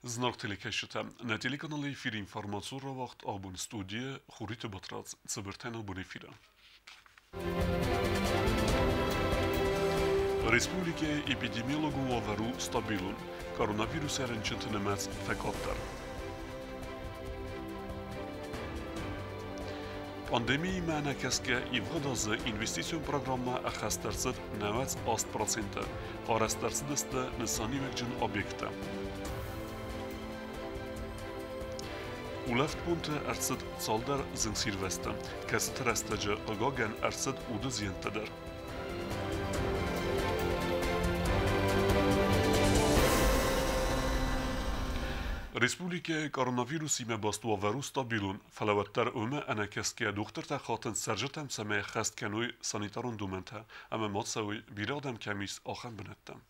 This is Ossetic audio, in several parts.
Зынаргъ телекӕсджытӕ, нӕ телеканалы эфиры информацион рауагъд абон студийы Хуриты Батрадз, цыбыртӕн абон эфиры. Республикӕйы эпидемиологон уавӕр у стабилон. Коронавирусы рынчынты нымӕц фӕкъаддӕр. Пандемиимӕ ӕнӕкӕсгӕ ивгъуыд азы инвестицион программӕ ӕххӕст ӕрцыд 98%. Арӕзт ӕрцыдысты нысаниуӕгджын объекттӕ. Улӕфтбонты ӕрцыд цалдӕр зынгсирвӕзты, кӕцыты рӕстӕджы, хъыгагӕн, ӕрцыд уды зиӕнттӕ дӕр. Республикӕйы коронавирусимӕ баст уавӕр у стабилон, фӕлӕ уӕддӕр уымӕ ӕнӕкӕсгӕ дохтыртӕ хатынц цӕрджытӕм, цӕмӕй ӕххӕст кӕной санитарон домӕнтӕ ӕмӕ ма цӕуой, бирӕ адӕм кӕм ис, ахӕм бынӕттӕм.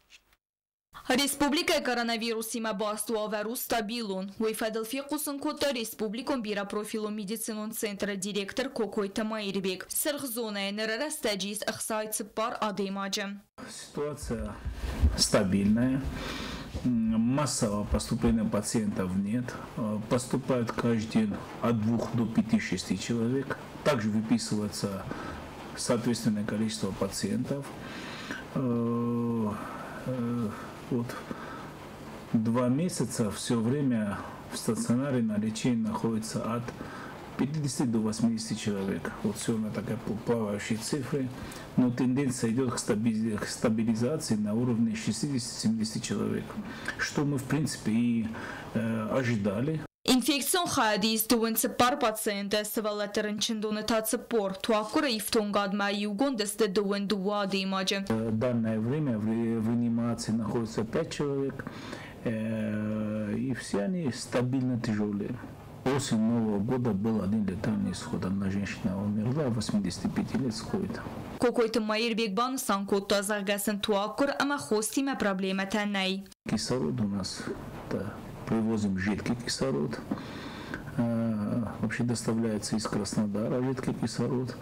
Республикӕйы коронавирусимӕ баст уавӕр у стабилон. Уый фӕдыл фехъусын кодта республикон бирӕпрофилон медицинон центры директор Кокойты Маирбег. Сырх зонӕйы ныры рӕстӕджы ис 64 адӕймаджы. Ситуация стабильная. Массового поступления пациентов нет. Поступает каждый день от 2 до 5-6 человек. Также выписывается соответственное количество пациентов. Вот 2 месяца все время в стационаре на лечении находится от 50 до 80 человек. Вот все время такая плавающие цифры, но тенденция идет к стабилизации на уровне 60-70 человек, что мы в принципе и ожидали. Инфекцион хайады ис 24 пациенты, сывӕллӕтты рынчындоны та 40. Туаггуыры ифтонгадмӕ иугонд сты 22 адӕймаджы. В данное время в реанимации находится 5 человек, и все они стабильно тяжелые. После Нового года был один летальный исход. Одна женщина умерла, 85 лет с ковидом. Кокойты Маирбег банысан кодта, зӕгъгӕ сын туаггуыр ӕмӕ хостимӕ проблемӕтӕ нӕй. Кислород у нас, да, привозим жидкий кислород. Вообще доставляется из Краснодара жидкий кислород.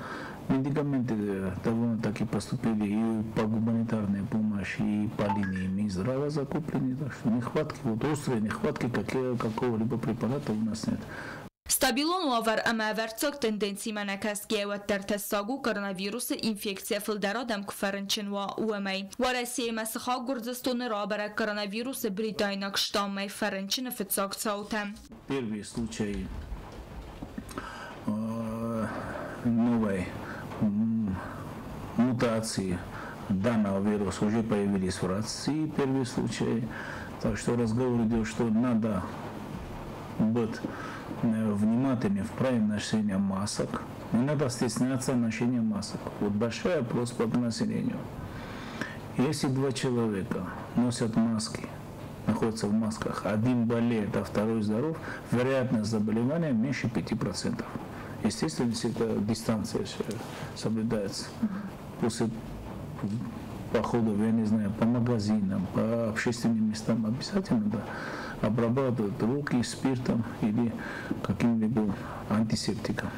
Медикаменты довольно-таки поступили и по гуманитарной помощи, и по линии Минздрава закуплены. Так что нехватки, вот острые нехватки какого-либо препарата у нас нет. Стабилон уавӕр ӕмӕ ӕвӕрццаг тенденцимӕ нӕкӕсгӕйӕ уӕддӕр тӕссаг у коронавирусы инфекцийӕ фылдӕр адӕм куы фӕрынчын уа, уымӕй. Уӕрӕсеимӕ сыхаг Гуырдзыстоны рабӕрӕг коронавирусы бритайнаг штаммӕй фӕрынчыны фыццаг цаутӕ. Первый случай новой мутации данного вируса уже появились в России, первый случай. Так что разговор идет, что надо быть внимательны в праве ношения масок. Не надо стесняться ношения масок. Вот большая просьба к населению. Если 2 человека носят маски, находятся в масках, один болеет, а второй здоров, вероятность заболевания меньше 5%. Естественно, если эта дистанция соблюдается. После походов, я не знаю, по магазинам, по общественным местам обязательно, да, обрабатывают руки спиртом или каким-либо антисептиком.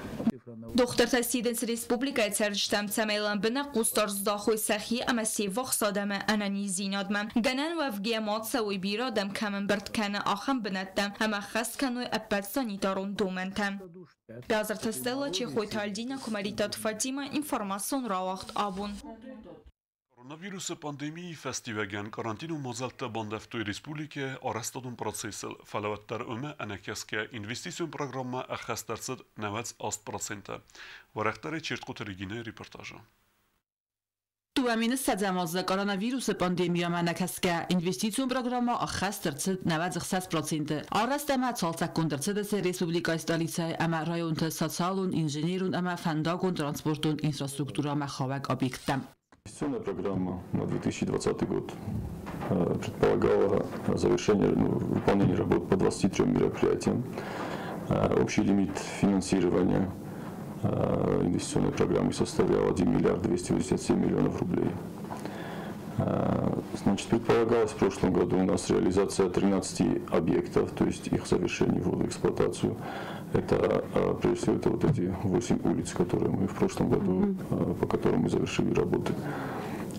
Дохтыртӕ сидынц республикӕйы цӕрджытӕм, цӕмӕй лӕмбынӕг хъусдард здахой сӕхи ӕмӕ се ввахс адӕмы ӕнӕниздзинадмӕ. Гӕнӕн уӕвгӕйӕ ма цӕуой, бирӕ адӕм кӕм ӕмбырд кӕны, ахӕм бынӕттӕ ӕмӕ ӕххӕст кӕной ӕппӕт санитарон домӕнтӕ. Бязырты Стелла, Чехойты Альдина, Куымӕридтаты Фатимӕ, информацион рауагъд абон. Коронавирусы пандемийы фӕстиуӕгӕн карантинон мадзӕлттӕ бандӕвтой республикӕйы арӕзтадон процессыл, фӕлӕ уӕддӕр уымӕ ӕнӕкӕсгӕ инвестицион программӕ ӕххӕст ӕрцыд 98%. Уӕрӕхдӕрӕй Чертхъоты Регинӕйы репортажы. 2020 азы коронавирусы пандемиямӕ нӕкӕсгӕ инвестицион программӕ ӕххӕст ӕрцыд 96%. Арӕзт ӕмӕ цалцӕггонд ӕрцыдысты республикӕйы столицӕйы ӕмӕ районты социалон, инженерон ӕмӕ фӕндагон транспортон инфраструктурӕмӕ хауӕг объекттӕ. Инвестиционная программа на 2020 год предполагала завершение, выполнение работ по 23 мероприятиям. Общий лимит финансирования инвестиционной программы составлял 1 миллиард 287 миллионов рублей. Значит, предполагалось в прошлом году у нас реализация 13 объектов, то есть их завершение ввода в эксплуатацию. Это, прежде всего, это вот эти 8 улиц, которые мы в прошлом году, по которым мы завершили работы.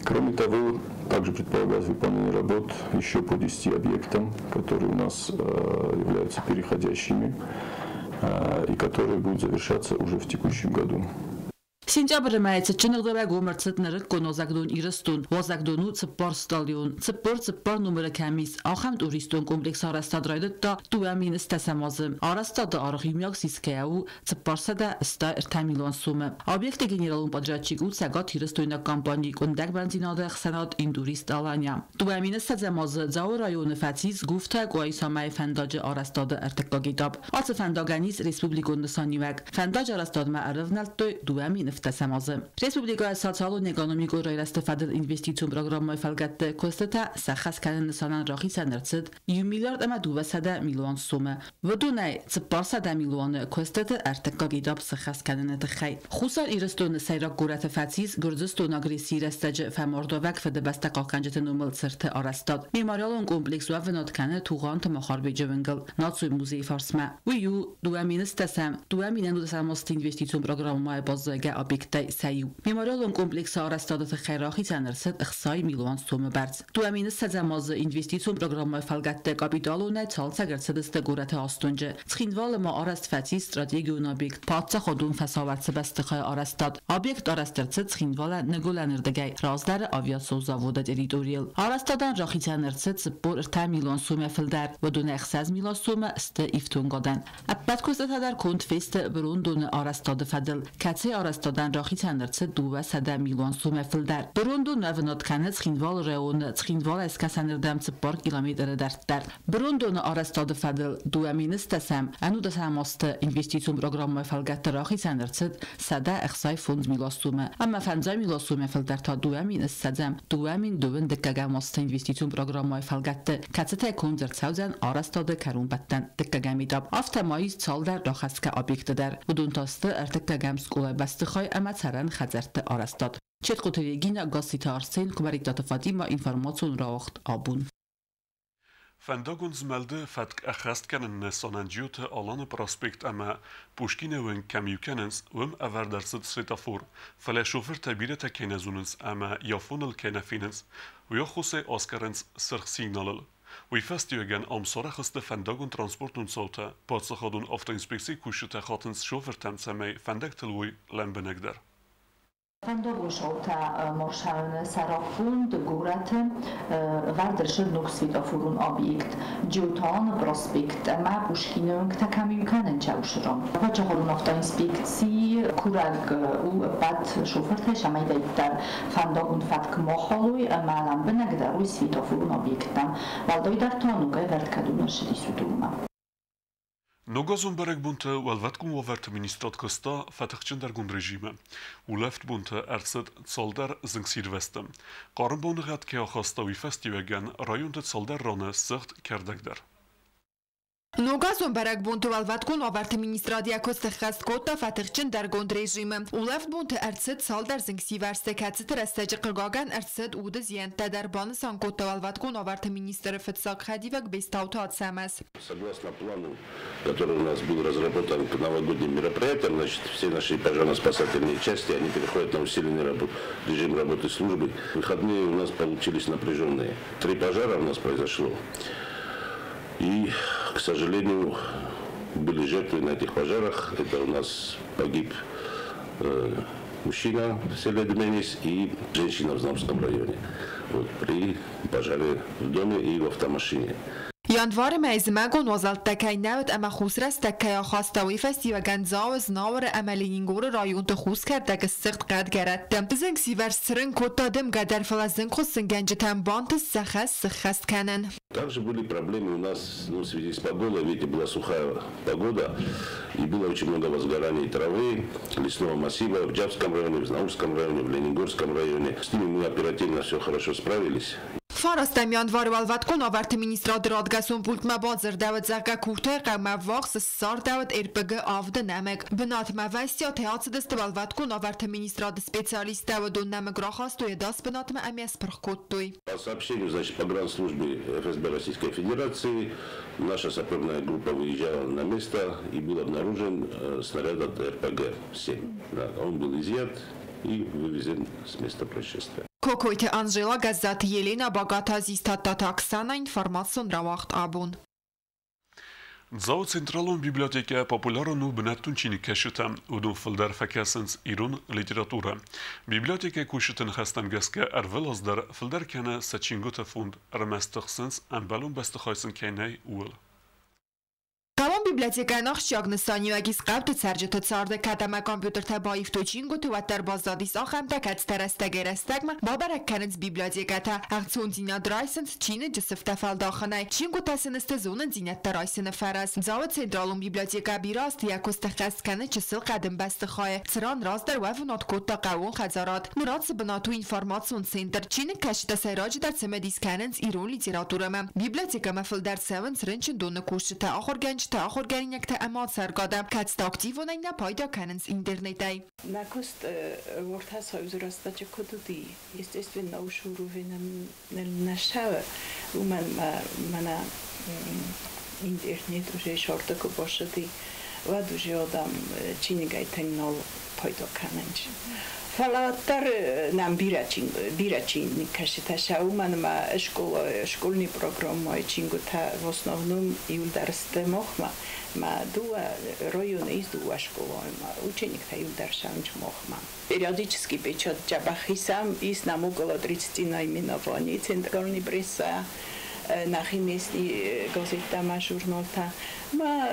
Кроме того, Также предполагает выполнение работ еще по 10 объектам, которые у нас являются переходящими и которые будут завершаться уже в текущем году. Сентябры мӕйы цытджын ӕгъдауӕй гом ӕрцыд нырыккон уазӕгдон Ирыстон. Уазӕгдон у 40 стадион. 44 номыры кӕм ис, ахӕм туристон комплекс арӕзтад райдыдта 2010 азы. Арӕзтады аргъ иумиаг сисгӕйӕ у 463 милуан сомы. Объекты генералон подрядчик у цӕгатирыстойнаг компани Къуындӕг бӕрндзинады ӕхсӕнад Интурист Алания. 2020 азы Дзауы районы фӕцис Гуфта Къуайсамӕйы фӕндаджы арӕзтады ӕртыккаг этап. Ацы фӕндагӕн ис республикон нысаниуӕг. Фӕндаджы арӕзтадмӕ ӕрӕвнӕлдтой 2017 азы. Республикӕйы социалон-экономикон райрӕзты фӕдыл инвестицион программӕйы фӕлгӕтты куыстытӕ сӕххӕст кӕныны нысанӕн рахицӕн ӕрцыд 1 миллиард ӕмӕ 200 милуан сомы. Уыдонӕй 400 милуаны куыстыты ӕртыккаг этап сӕххӕст кӕныны тыххӕй. Хуссар Ирыстоны сӕйраг горӕты фӕцис Гуырдзыстоны агрессийы рӕстӕджы фӕмардуӕвӕг Фыдыбӕстӕ хъахъхъӕнджыты номыл цырты арӕзтад. Мемориалон комплекс уӕвынад кӕны Тугъанты Махарбеджы уынгыл, Национ музейы фарсмӕ. Уый у 2010 2010 азты инвестицион программӕйы баззайгӕ объекттӕй сӕ иу. Мемориалон комплексы арӕзтады тыххӕй рахицӕн ӕрцыд 60 милуан сомы бӕрц. 2020 азы инвестицион программӕйы фӕлгӕтты капиталонӕй цалцӕг ӕрцыдысты горӕты астонджы. Цхинвалы ма арӕзт фӕцис стратегион объект паддзахадон фӕсауӕрцы бӕстыхайы арӕзтад. Объект арӕзт ӕрцыд Цхинвалы ныгуылӕнырдыгӕй, раздӕры авиацион заводы территорийыл. Арӕзтадӕн рахицӕн ӕрцыд 43 милуан сомӕй фылдӕр, уыдонӕй 6 милуан сомы сты ифтонгадӕн. Ӕппӕт куыстытӕ дӕр конд фесты бырондоны арӕзтады фӕдыл, кӕцыйы арӕзтадӕн рахицӕн ӕрцыд 200 милуан сомӕй фылдӕр. Бырондон уӕвынад кӕны Цхинвалы районы Цхинвалӕй скӕсӕнырдӕм 4 километры дарддӕр. Бырондоны арӕзтады фӕдыл 2010 ӕнудӕсӕм азты инвестицион программӕйы фӕлгӕтты рахицӕн ӕрцыд 165 милуан сомы ӕмӕ 5 милуан сомӕй фылдӕр та 2020 2022 азты инвестицион программӕйы фӕлгӕтты, кӕцытӕй конд ӕрцӕудзӕн арӕзтады кӕронбӕттӕн дыккӕгӕм этап. Афтӕ ма ис цалдӕр рахӕсгӕ объекты дӕр. Уыдон та сты ӕртыккӕгӕм скъолайы бӕстыхай ӕмӕ цӕрӕн хӕдзӕртты арӕзтад. Четхъуты Регина, Гасситы Арсен, Куымӕридтаты Фатимӕ, информацион рауагъд Абон. Фӕндагон змӕлды фӕтк ӕххӕст кӕныны нысанӕн Джиоты Аланы проспект ӕмӕ Пушкины уынг кӕм иу кӕнынц, уым ӕвӕрд ӕрцыд светофор. Фӕлӕ шофыртӕ бирӕтӕ кӕй нӕ зонынц ӕмӕ йӕ афоныл кӕй нӕ фенынц, уый аххосӕй аскъӕрынц сырх сигналыл. Уый фӕстиуӕгӕн ам сарӕх сты фӕндагон-транспортон цаутӕ. Паддзахадон автоинспекцийы кусджытӕ хатынц шофыртӕм, цӕмӕй фӕндӕгтыл уой лӕмбынӕгдӕр. Фӕндагон шоутӕ маршрутны сӕраппонд горӕты ӕвӕрд ӕрцыд ног светофорон объект Джиотаны проспект ӕмӕ Пушкины уынгтӕ кӕм иу кӕнынц, уыцы ран. Паддзахадон автоинспекци курӕг у ӕппӕт шофыртӕй, цӕмӕйдӕриддӕр фӕндагон фӕтк ма халой ӕмӕ лӕмбынӕгдӕр уой светофорон объекттӕм. Уӕлдайдӕр та ногӕй ӕвӕрд кӕд ӕрцыдис, уыдонмӕ. Ногазон бӕрӕгбонты Уӕлвӕткон уавӕрты министрад куыста фӕтыхджындӕргонд режимы. Улӕфтбонты ӕрцыд цалдӕр зынгсирвӕзты. Хъарм боныгъӕд кӕй ахаста, уый фӕстиуӕгӕн районты цалдӕр раны ссыгъд кӕрдӕг дӕр. Ногазон бӕрӕгбонты Уӕлвӕткон уавӕрты министрад йӕ куыст ӕххӕст кодта фӕтыхджындӕргонд режимы. Улӕфтбонты ӕрцыд цалдӕр зынгсивӕрзты, кӕцыты рӕстӕджы хъыгагӕн ӕрцыд уды зиӕнттӕ дӕр, банысан кодта Уӕлвӕткон уавӕрты министры фыццаг хӕдивӕг Бестауты Ацӕмӕз. Согласно плану, который у нас был разработан к новогодним мероприятиям, значит, все наши пожарно-спасательные части, они переходят на усиленный режим работы службы. Выходные у нас получились напряженные. 3 пожара у нас произошло. И, к сожалению, были жертвы на этих пожарах. Это у нас погиб мужчина в селе Дменис и женщина в Знаурском районе. Вот, при пожаре в доме и в автомашине. Январы мӕйы зымӕгон уазӕлттӕ кӕй нӕ уыд ӕмӕ хус рӕстӕг кӕй ахаста, уый фӕстиуӕгӕн Дзауы, Знауыры ӕмӕ Ленингоры районты хус кӕрдӕг ссыгъд хъӕдгӕрӕтты. Зынгсивӕрзт цырын кодта дымгӕ дӕр, фӕлӕ зынгхуыссынгӕнджытӕн бантыст сӕ хӕс сыххӕст кӕнын. Также были проблемы у нас, в связи с погодой, видите, была сухая погода, и было очень много возгораний травы, лесного массива в Джавском районе, в Знаурском районе, в Ленингорском районе. С ними мы оперативно все хорошо справились. 9 январы Уӕлвӕткон уавӕрты министрады радгӕсон пультмӕ бадзырдӕуыд, зӕгъгӕ, Куртайы хъӕумӕ ввахс ссардӕуыд РПГ авды нӕмыг. Бынатмӕ ӕвӕстиатӕй ацыдысты Уӕлвӕткон уавӕрты министрады специалисттӕ, уыдон нӕмыг рахастой ӕдас бынатмӕ ӕмӕ йӕ спырх кодтой. По сообщению, значит, погранслужбы ФСБ Российской Федерации, наша саперная группа выезжала на место и был обнаружен снаряд от РПГ-7. Да, он был изъят и вывезен с места происшествия. Кокойты Анжела, Гӕззаты Елена, Багаты Азиз, Тадтаты Оксана, информацион рауагъд «Абон». Дзауы централон библиотекӕ популярон у бынӕттон чиныгкӕсджытӕм. Уыдон фылдӕр фӕкӕсынц ирон литературӕ. Библиотекӕйы кусджыты ныхӕстӕм гӕсгӕ ӕрвылаз дӕр фылдӕр кӕны сӕ чингуыты фонд, ӕрмӕст тыхсынц, ӕмбӕлон бӕстыхай сын кӕй нӕй, ууыл. Хъӕуон библиотекӕйӕн ахсджиаг нысаниуӕг ис хъӕуты цӕрджыты царды. Кӕд ӕмӕ компьютертӕ баивтой чингуыты, уӕддӕр баззадис ахӕмтӕ, кӕцытӕ рӕстӕгӕй-рӕстӕгмӕ бабӕрӕг кӕнынц библиотекӕтӕ. Ӕхцондзинад райсынц чиныджы сыфтӕ фӕлдахынӕй. Чингуытӕ сын сты зонындзинӕдтӕ райсыны фӕрӕз. Дзауы централон библиотекӕ бирӕ азты йӕ куыст ӕххӕст кӕны чысыл хъӕдын бӕстыхайы, цыран раздӕр уӕвынад кодта хъӕууон хӕдзарад. Ныр ацы бынат у информацион центр. Чиныгкӕсджытӕ сӕйраджыдӕр цымыдис кӕнынц ирон литературӕмӕ. Библиотекӕмӕ фылдӕр цӕуынц рынчындоны кусджытӕ, ахуыргӕнджытӕ, ахуыргӕнинӕгтӕ ӕмӕ ацӕргӕ адӕм, кӕцытӕ активонӕй нӕ пайда кӕнынц интернетӕй. Нӕ куыст уӕртӕ союзы рӕстӕджы куыд уыди, естественно, уыцы уровень нӕ ссӕуы, уымӕн мӕнӕ интернет уже сорты куы бассыди, уӕд уже адӕм чиныгӕй тынг нал пайда кӕнынц. Фӕлӕ уӕддӕр нӕм бирӕ чиныгкӕсджытӕ сӕ, уымӕн ӕмӕ школьный программӕйы чингуытӕ в основном иуылдӕр сты махмӕ. Ма дыууӕ районы ис дыууӕ скъолайы, ма учениктӕ иуылдӕр ссӕуынц махмӕ. Периодический печать дзӕбӕх исӕм, ис нӕм около 30 наименований центральной пресса, нӕхи местный газеттӕ ма журналтӕ. Ма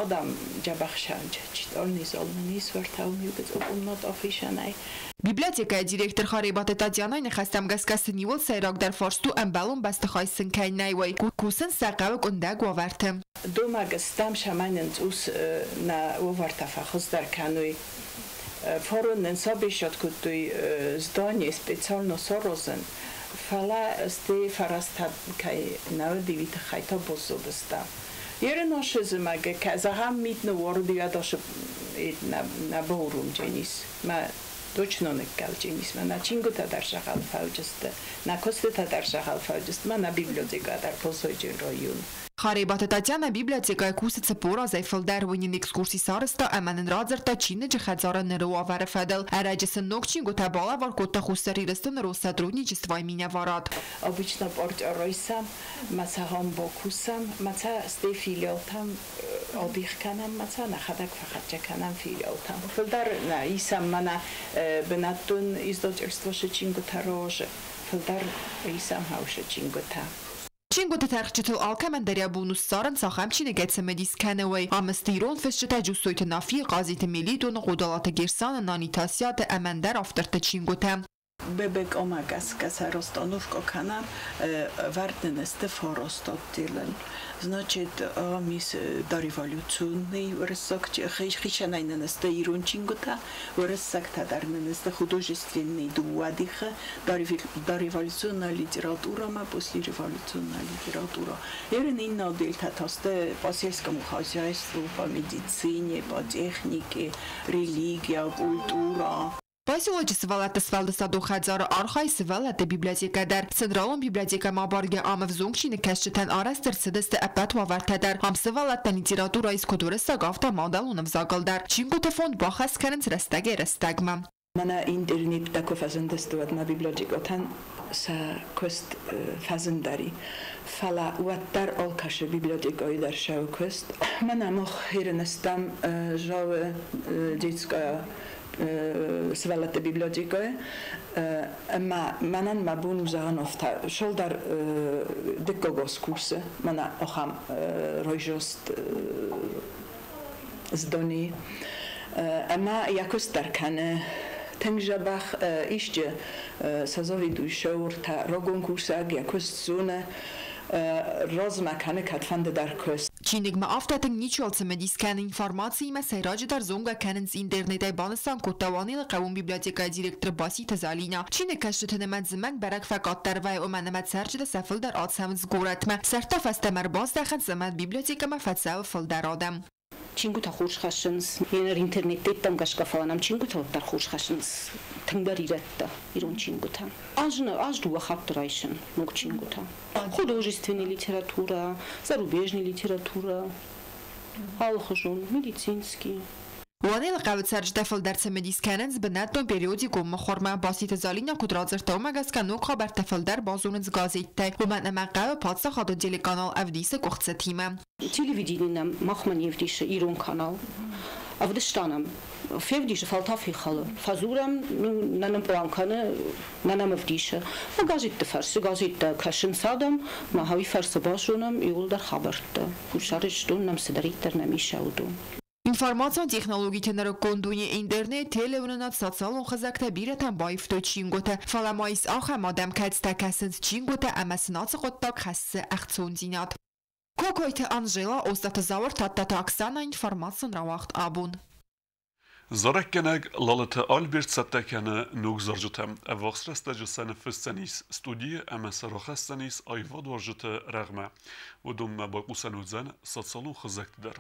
адӕм дзӕбӕх ссӕуынц. Читальный зал нын ис уӕртӕ уым иу гыццыл къумнат афисӕнӕй. Библиотекӕйы директор Харебаты Татьянайы ныхӕстӕм гӕсгӕ сын иууыл сӕйрагдӕр фарст у ӕмбӕлон бӕстыхай сын кӕй нӕй, уый. Кусынц сӕ хъӕуы къуындӕг уавӕрты. Домаг стӕм, цӕмӕй нын цъус нӕ уавӕртӕ фӕхуыздӕр кӕной. Фарон нын сабещать кодтой здание специально саразын, фӕлӕ сты фӕрӕзтӕ кӕй нӕ уыди, уый тыххӕй та баззадыстӕм. Ерын ашы зымӕг, зӕгъӕм, мит ныууарыди, уӕд ашы нӕ бауромдзӕнис. Мӕ точно ныккалдзӕнис. Мӕ чингуытӕ дӕр сӕгъӕл фӕуджысты, нӕ куыстытӕ дӕр сӕгъӕл фӕуджысты, мӕ нӕ библиотекӕ дӕр Позойджын район. Харебаты Татьяна библиотекӕйы кусы 40 азӕй фылдӕр. Уый нын экскурси сарӕзта ӕмӕ нын радзырдта чиныджы хӕдзары ныры уавӕры фӕдыл. Ӕрӕджы сын ног чингуытӕ балӕвар кодта Хуссар Ирыстоны Россотрудничествойы минӕварад. Обычно пъорчъо райсӕм, ма сӕ ам бакусӕм, ма сӕ стӕй филиалтӕм адих кӕнӕм, ма сӕ нӕхӕдӕг фӕхӕццӕ кӕнӕм филиалтӕм. Фылдӕр нӕ исӕм мӕнӕ бынӕттон издательство сы чингуытӕ рӕзы, фылдӕр исӕм хаусы чингуытӕ. Чингуыты тӕрхджытыл алкӕмӕн дӕр йӕ бон у ссарын, цахӕм чиныгӕй цымыдис кӕны, уый. Ам сты ирон фысджытӕ Джусойты Нафийы, Хъазиты Мелитоны, Хъодалаты Герсаны, Наниты Асиаты ӕмӕ ӕндӕр авторты чингуытӕ. ББК-мӕ гӕсгӕ сӕ расстановка кӕнӕм, ӕвӕрд нын сты фараст отделӕн. Значит, ам ис дореволюционный уырыссаг, хицӕнӕй нын сты ирон чингуытӕ, уырыссӕгтӕ дӕр нын сты художественный дыууӕ дихы, дореволюционная литература ӕмӕ послереволюционная литература. Ерын иннӕ отделтӕ та сты по сельскому хозяйству, по медицине, по технике, религия, культура. Поселочы сывӕллӕтты сфӕлдыстадон хӕдзары архайы сывӕллӕтты библиотекӕ дӕр. Централон библиотекӕмӕ абаргӕ ам ӕвзонг чиныгкӕсджытӕн арӕзт ӕрцыдысты ӕппӕт уавӕртӕ дӕр. Ам сывӕллӕттӕн литературӕ ис куыд уырыссаг, афтӕ мадӕлон ӕвзагыл дӕр. Чингуыты фонд баххӕст кӕнынц рӕстӕгӕй-рӕстӕгмӕ. Мӕнӕ интернеттӕ куы фӕзындысты, уӕд ма библиотекӕтӕн сӕ куыст фӕзындӕри. Фӕлӕ уӕддӕр алкӕцы библиотекӕйы дӕр сӕ куыст. Мӕнӕ мах ерын стӕм Дзауы детская сывӕллӕтты библиотекӕйы ӕмӕ мӕнӕн мӕ бон у зӕгъын афтӕ, шолдӕр дыккаг аз кусы мӕнӕ ахӕм райзаст здани. Ӕмӕ йӕ куыст дӕр кӕны тынг дзӕбӕх, исчи сӕ заведующий рагон кусӕг, йӕ куыст зоны, размӕ кӕны кӕдфӕнды дӕр куыст. Чиныгмӕ афтӕ тынг ничиуал цымыдис кӕны, информациимӕ сӕйраджыдӕр зонгӕ кӕнынц интернетӕй, банысан кодта Уанелы хъӕууон библиотекӕйы директор Баситы Залинӕ. Чиныгкӕсджыты нымӕц зымӕг бӕрӕг фӕкъаддӕр вӕййы, уымӕн ӕмӕ цӕрджытӕ сӕ фылдӕр ацӕуынц горӕтмӕ. Сӕрд та фӕстӕмӕ ӕрбаздӕхынц ӕмӕ библиотекӕмӕ фӕцӕуы фылдӕр адӕм. Чингуытӕ хорз хӕссынц. Ныр интернеттӕм гӕсгӕ, фӕлӕ нӕм чингуытӕ уӕддӕр хорз хӕссынц. Тынгдӕр ирӕттӕ ирон чингуытӕ. Аз дыууӕ хатты райсын ног чингуытӕ. Художественный литература, зарубежный литература, алыхуызон, медицинский. Уанелы хъӕуы цӕрджытӕ фылдӕр цымыдис кӕнынц бынӕттон периодикон мыхуырмӕ. Баситы Залинӕ куыд радзырдта, уымӕ гӕсгӕ ног хабӕрттӕ фылдӕр базонынц газеттӕй, уымӕн ӕмӕ хъӕуы паддзахадон телеканал ӕвдисы къуыхцытимӕ. Телевидени нӕм махмӕ не вдисы ирон канал. Ӕвдыста нӕм. Февдисы, фӕлтау фехӕлы. Фӕдзурӕм, ну, нӕ нын пълан кӕны, нӕ нӕм ӕвдисы. Газетты фӕрцы, газеттӕ кӕсынц адӕм, мах уый фӕрцы базонӕм иууылдӕр хабӕрттӕ. Хуссар Ирыстон нӕм цыдӕриддӕр нӕм ис, уыдон. Информацион технологиты нырыккон дуне, интернет, телеуынынад, социалон хызӕгтӕ бирӕтӕн баивтой чингуытӕ. Фӕлӕ ма ис ахӕм адӕм, кӕцытӕ кӕсынц чингуытӕ ӕмӕ сын ацы хъуыддаг хӕссы ӕхцондзинад. Кокойты Анжела, Остъаты Зауыр, Тадтаты Оксана, информацион рауагъд «Абон». Зарӕггӕнӕг Лалыты Альберт цӕттӕ кӕны ног зарджытӕ. Ӕввахс рӕстӕджы сӕ ныффысдзӕнис студийы ӕмӕ сӕ рахӕсдзӕнис аивадуарзджыты рӕгъмӕ. Уыдонмӕ байхъусӕн уыдзӕн социалон хызӕгты дӕр.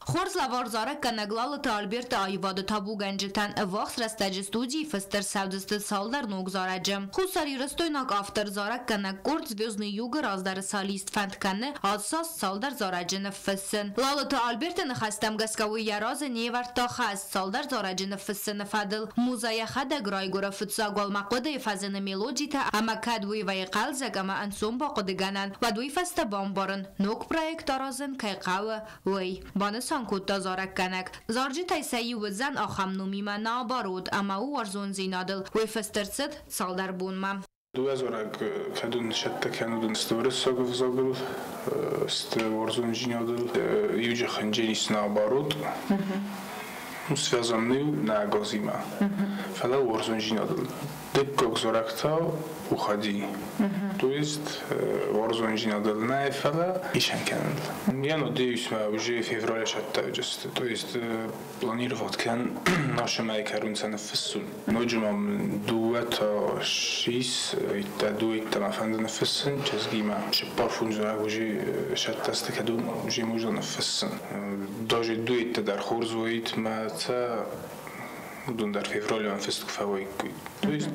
Хорз лӕвар зарӕггӕнӕг Лалыты Альберты аивады табугӕнджытӕн. Ӕввахс рӕстӕджы студийы фыст ӕрцӕудзысты цалдӕр ног зарӕджы. Хуссарирыстойнаг автор, зарӕггӕнӕг къорд «Звездный юг»-ы раздӕры солист фӕнд кӕны ацы аз цалдӕр зарӕджы ныффыссын. Лалыты Альберты ныхӕстӕм гӕсгӕ уый йӕ разы не вӕрдта хӕс цалдӕр зарӕджы ныффыссыны фӕдыл. Музӕ йӕхӕдӕг райгуыры, фыццаг уал мӕ хъуыдыйы фӕзыны мелодитӕ ӕмӕ кӕд уый вӕййы хъӕлдзӕг ӕмӕ ӕнцон бахъуыдыгӕнӕн, уӕд уый фӕстӕ бамбарын, ног проект аразын кӕй хъӕуы, уый, банысан кодта зарӕггӕнӕг. Зарджытӕй сӕ иу уыдзӕн ахӕм номимӕ «Наоборот» ӕмӕ у уарзондзинадыл. Уый фыст ӕрцыд цалдӕр бонмӕ. Дыууӕ зарӕг кӕдон сӕттӕ кӕнудын сты уырыссаг ӕвзагыл, сты уарзондзинадыл. Иуджы хынджелис «Наоборот», связанный нӕ газимӕ, фӕлӕ уарзондзинадыл. Дыккаг зарӕг та «Уходи». То есть уарзондзинадыл нӕ, фӕлӕ исӕн кӕнын. Я надеюсь, мӕ уже феврале сӕттӕуджысты. То есть планировать кӕн нашы мӕй кӕрон сӕ ныффыссын. Ноджы ма мын дыууӕ та ис, иттӕ дыууӕ мӕ фӕнды ныффыссын чызгимӕ. 4-5 зарӕг уже сӕттӕсты, кӕдон уже можно ныффыссын. Даже дыууӕ дӕр хорз уаид, мӕ цӕ уыдон дӕр феврале мӕ фыст куы фӕуаиккой. То есть,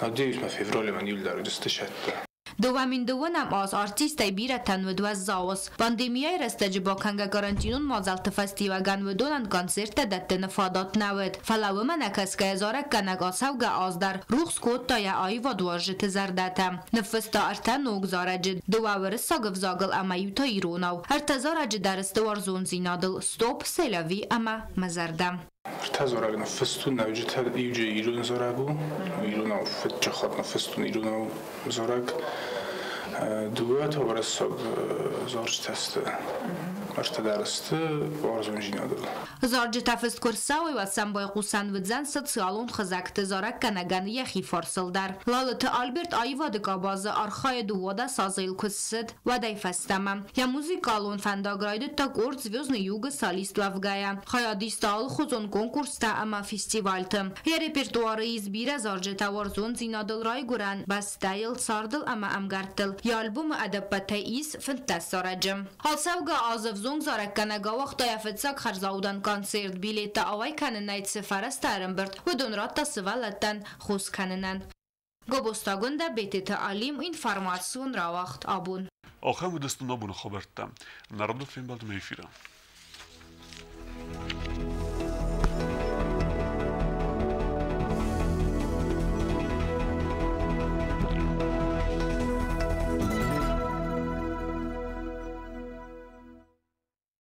надеюсь, мӕ феврале мӕ иуылдӕр уыдысты сӕттӕ. 2020-ӕм аз артисттӕй бирӕтӕн уыд уӕззау. Пандемияйы рӕстӕджы бакӕнгӕ карантинон мадзӕлтты фӕстиуӕгӕн уыдонӕн концерттӕ дӕттыны фадат нӕ уыд. Фӕлӕ уымӕ нӕ кӕсгӕйӕ зарӕггӕнӕг ацӕугӕ аз дӕр рухс кодта йӕ аивадуарзджыты зӕрдӕтӕ. Ныффыста ӕртӕ ног зарӕджы, дыууӕ уырыссаг ӕвзагыл ӕмӕ иу та иронау. Ӕртӕ зарӕджы дӕр сты уарзондзинадыл: «Стоп», «Се ля ви» ӕмӕ «Мӕ зӕрдӕ». Ӕртӕ зарӕг ныффыстон, нӕуджытӕ иуджы ирон зарӕг у, иронау фыццаг хатт ныффыстон иронау зарӕг. Дыууӕ та уырыссаг зарджытӕ сты. Ӕртӕ дӕр сты уарзондзинадыл. Зарджытӕ фыст куы рцӕуой, уӕд сӕм байхъусӕн уыдзӕн социалон хызӕгты зарӕггӕнӕгӕн йӕхи фарсыл дӕр. Лалыты Альберт аивады къабазы архайы 12 азы йыл куы ссыд, уӕдӕй фӕстӕмӕ. Йӕ музыкалон фӕндаг райдыдта къорд «Звездный юг»-ы солист уӕвгӕйӕ. Хайад иста алыхуызон конкурстӕ ӕмӕ фестивальты. Йӕ репертуары ис бирӕ зарджытӕ уарзондзинадыл, райгуырӕн бӕстӕйыл, цардыл ӕмӕ ӕмгӕрттыл. Йӕ альбомы ӕдӕппӕтӕй ис 15 зарӕджы. Ацӕугӕ аз ӕвзонг зарӕггӕнӕг ауагъта йӕ фыццаг хӕрзаудӕн концерт. Билеттӕ ауӕй кӕнынӕй цы фӕрӕзтӕ ӕрӕмбырд, уыдон радта сывӕллӕттӕн хос кӕнынӕн. Гобозты Агуындӕ, Бететы Алим, информацион рауагъд «Абон». Ахӕм уыдысты абоны хабӕрттӕ. Нӕ радон фембӕлдмӕ эфиры.